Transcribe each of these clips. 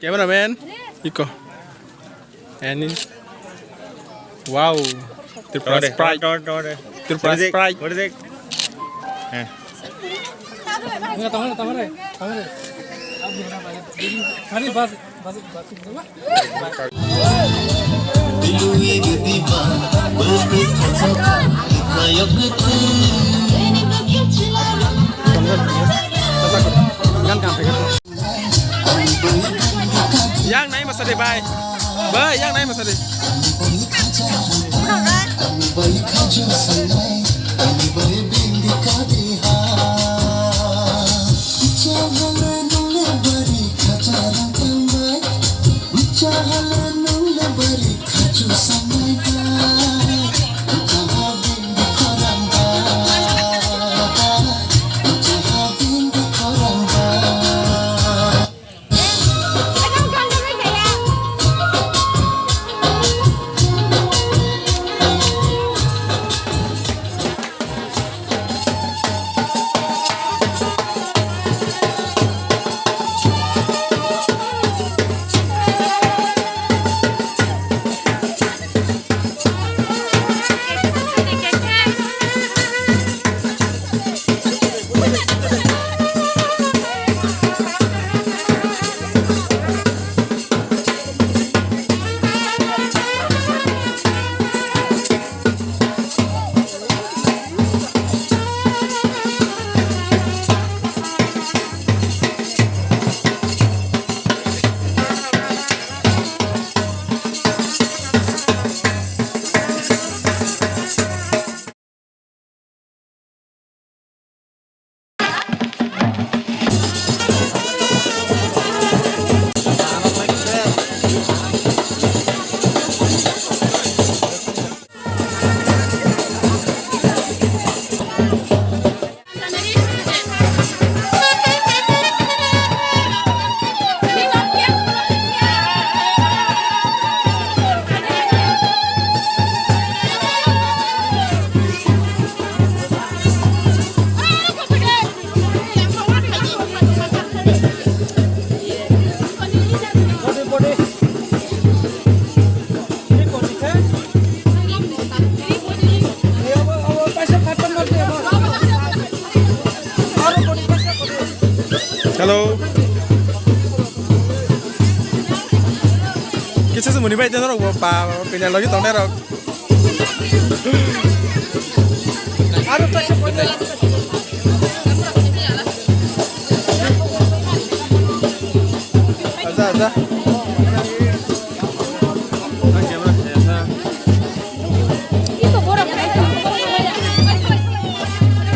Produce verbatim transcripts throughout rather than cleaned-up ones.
Cameraman, iko. Ani. Wow. Tripura Sprite. Tripura Sprite. Yang nai masa de bai. Bai, yang nai masa de. Hello. Kisa se muni bai norok bo pa pina logi tongnai rok. Aro ta se poi. Aja, aja.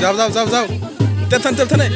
Jao, jao, jao, jao. Tep than, tep than, eh.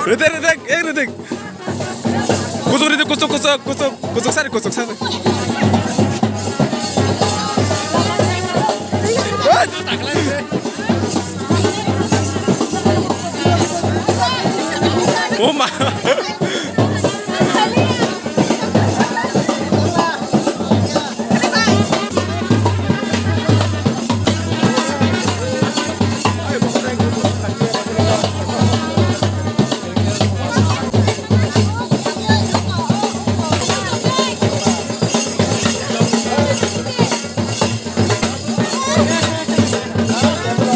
Rite, rite, eh, rite. Kusuk, rite, kusuk, kusuk, kusuk, kusuk sari, kusuk sari. Oh ma.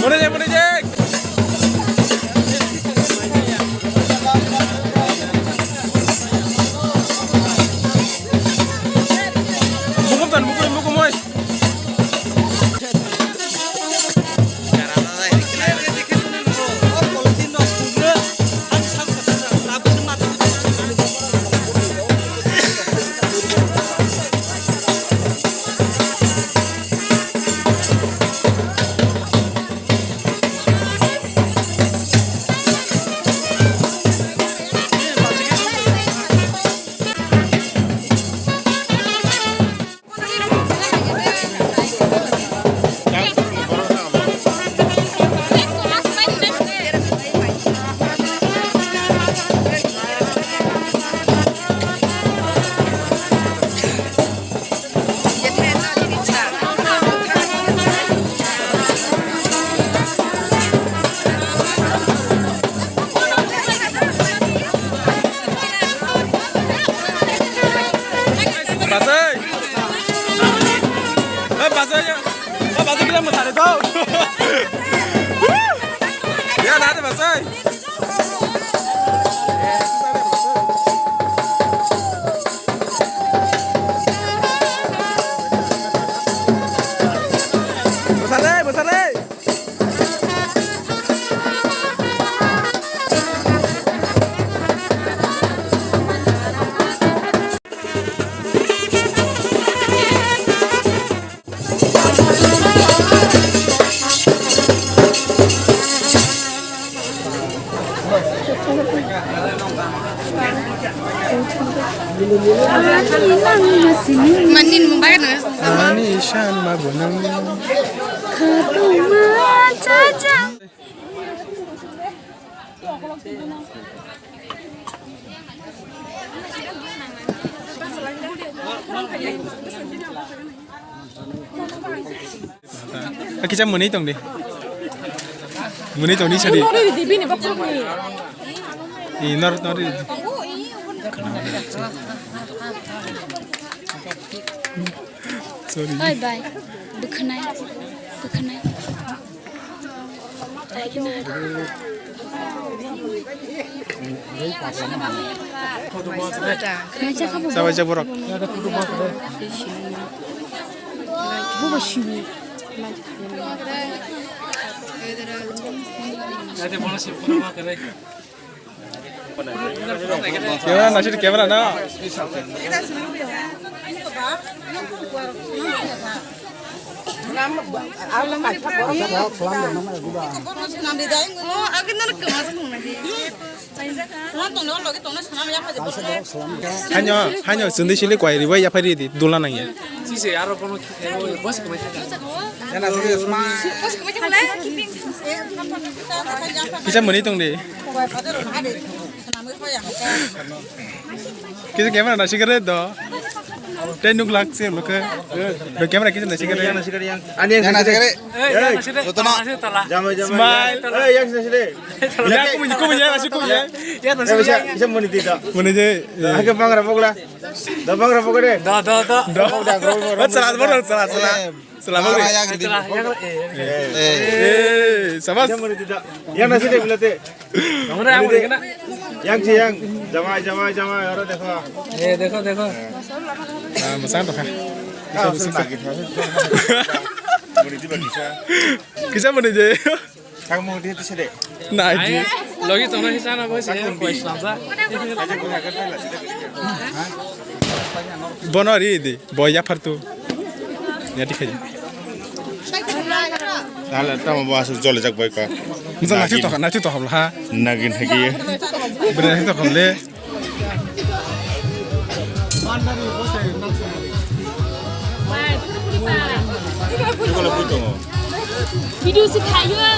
Mone je, mone je. Mukum tan, mukum, mukum, oi. Pasai. Eh, pasai. Eh, pasai kita mau tarik kau. Ya, nanti pasai. Mani nung bagwi nung. Ani isan ma bonang. Kisa mwnwi tong di. Mwnwi tong di sadi. Nori di bini baksa mwnwi. I nor nor di. Sorry. Bye bye. Bwkhanai. Bwkhanai. Sabai jak borok. Camera naisidi camera no. Hanyo hanyo sindi sili kwai ribai yaphai ridi dula nangya. Sise aro bono khikhe bos kwmai thangkha. Kisa mwnwi tong di. Kisa camera naisidi do. Tei nuk lak se nuk. Do camera kisa naisidi. Ani yang naisidi. Jotono. Smile. Ya, kumu kumu ya, naisidi kumu ya. Mwnwi je. Hake pangra pokla. Da bang ra pokok de. Da, da, da. Da bang ra pokok. Salat bang ra, salat, salat. Salat bang ra. Salat, yang, eh, eh. Eh, sabas. Yang mana tidak? Yang nasi deh, belate. Yang mana yang mana kena? Yang si yang. Jamai, jamai, jamai. Orang dekho. Eh, dekho, dekho. Ah, masang to kha. Ah, masang lagi. Boleh tiba bisa. Kisa mwnwi je. Thangmo di tise de. Nai di. Logi tongna hisa na bo se koi snamsa. Bono ri di, bo yaphar tu. Ya dikhai. Ala tamo bo asuk jole jak bai ka. Misa nachu to, nachu to habla ha. Nagin hagi. Bere nachu to khamle.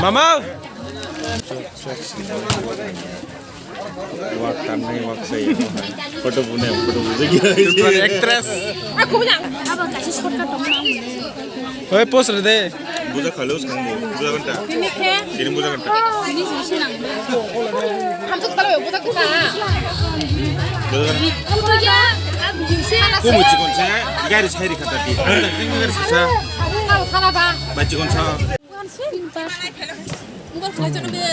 Mama. Wak tanai wak sai. Photo bune, photo bune. Actress. Aku bilang, abang kasih shortcut temen aku. Oi, post re de. Buja khalo skang bo. Buja ganta. Ini ke? Ini buja ganta. Ini sih nang. Ham tu kalau buja kita. Buja ganta. Buja, ab yusi. Ko mo chikon sa, gari sai ri khata ti. Gari sa. Kalau khana ba. Ba chikon sa.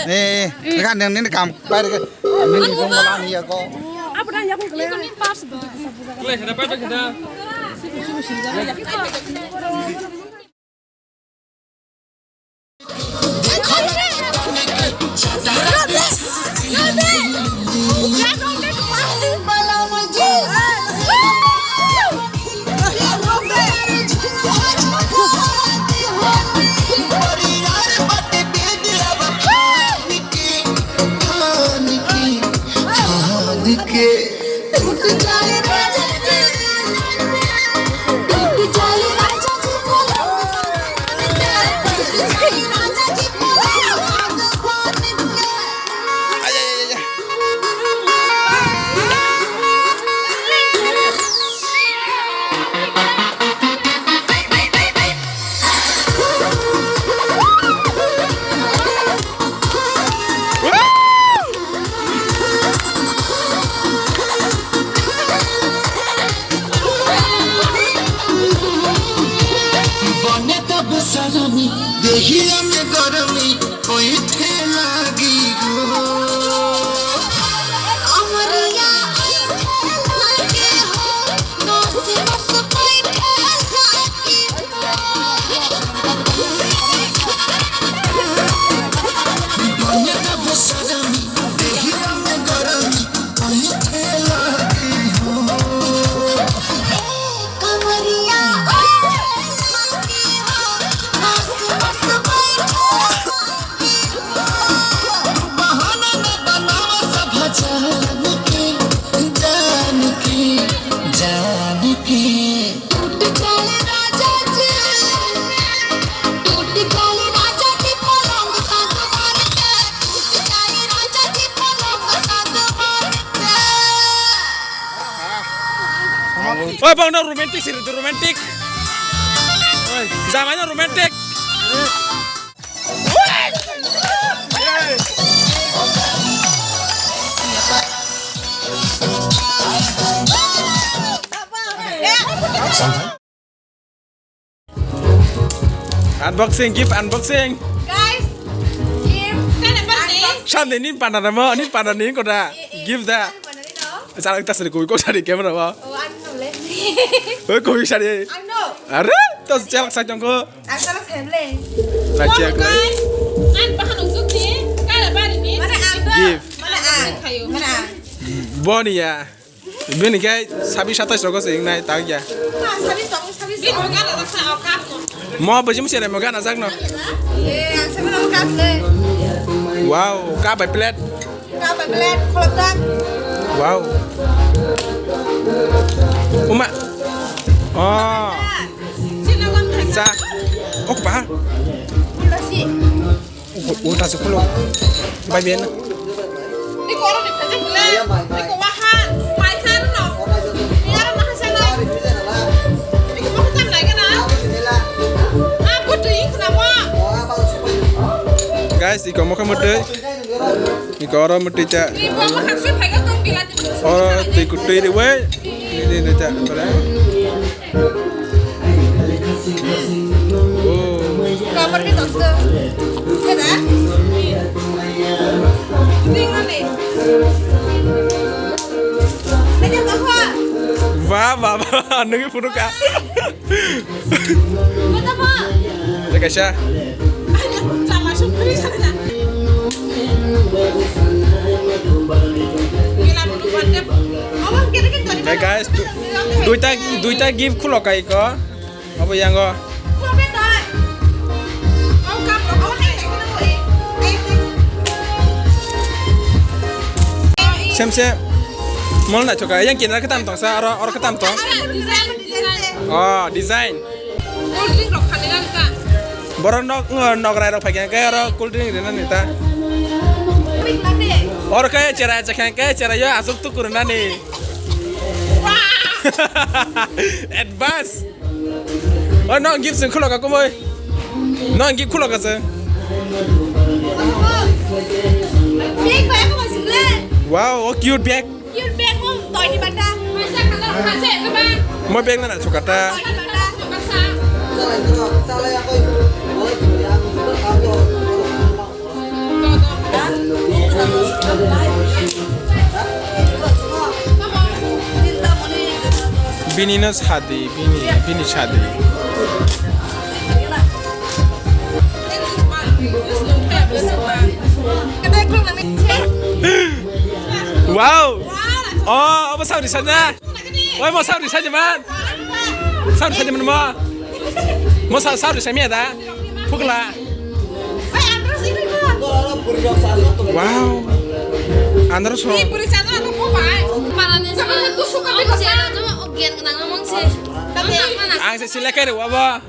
Eh, eh, kan yang ini kam, bayar ke. Ini kong malah ni ya kong. Apa dah ya kong kalian? Ini pas ba. Bone tab sarami, dehiya mein garami, uithe lagi ho. Umriya uithe lagi ho, nos nos uithe lagi ho. Bone tab sarami, dehiya mein garami, uithe lagi ho. Oi, bang no romantic sih, romantic. Oi, zaman no romantic. Unboxing, gift unboxing. Guys, gift. Sandi ni panda namo, ni panda ni koda. Gift da. Sala kita sari kui ko sari camera ba. Oh, ano le. Oi, kui sari. Ano. Are, to chelak sa jong ko. Ang sala sem le. Sa chelak le. Guys, ang bahan ujung ni, kala bari ni. Mana ang do. Gift. Mana ang. Mana ang. Boni ya. Bini khe sabis satais rogo se wngnai, tak ya. Mo bwswng se remo gana jakno. Wow, cup bai plate. Wow. Uma. Oh. Sa. Ok ba. Ulta se khulo. Bai ben. Iko oro ni phaje kule. Iko waha. Mai khan no. Yar ma hasa no. Iko mo khan lai kana. A butu iko na mo. Guys, iko mo khan mutui. Iko oro mutui cha. Iko mo khan sui phai ka tong bilati. Oro tui ku tui ri we. Ni ni cha. Oh. Kamar ke dosto. Keda? Tinggal nih. Aja bahwa. Wah, wah, wah, nunggu puru ka. Kota apa? Aja kasih. Hey guys, du- duita, duita gift khulo kai ko. Abo yango. Sem sem. Mol na choka, yang kinara ketam tong sa, oro, oro ketam tong. Oh, design. Cold drink rok khanina nita. Borok nok, nok rai rok phaikha khe oro cold drink rina nita. Oro khe chera chakha khe chera yo asuk tukur nani. Advance. Oh, no gift sing khulo ka kumoi. No gift khulo ka sing. Wow, oh, cute bag. Yun bag mo toy ni bata. Mo bag na na chukata. Toy ni bata. Bini no sadi, bini, bini sadi. Wow! Oh, apa saudi sana? Oi, mo saudi sana man. Saudi sana man mo. Mo sa-, saudi sana ya da. Pukla. Wow. Andro so. Ang se sila kere wa ba.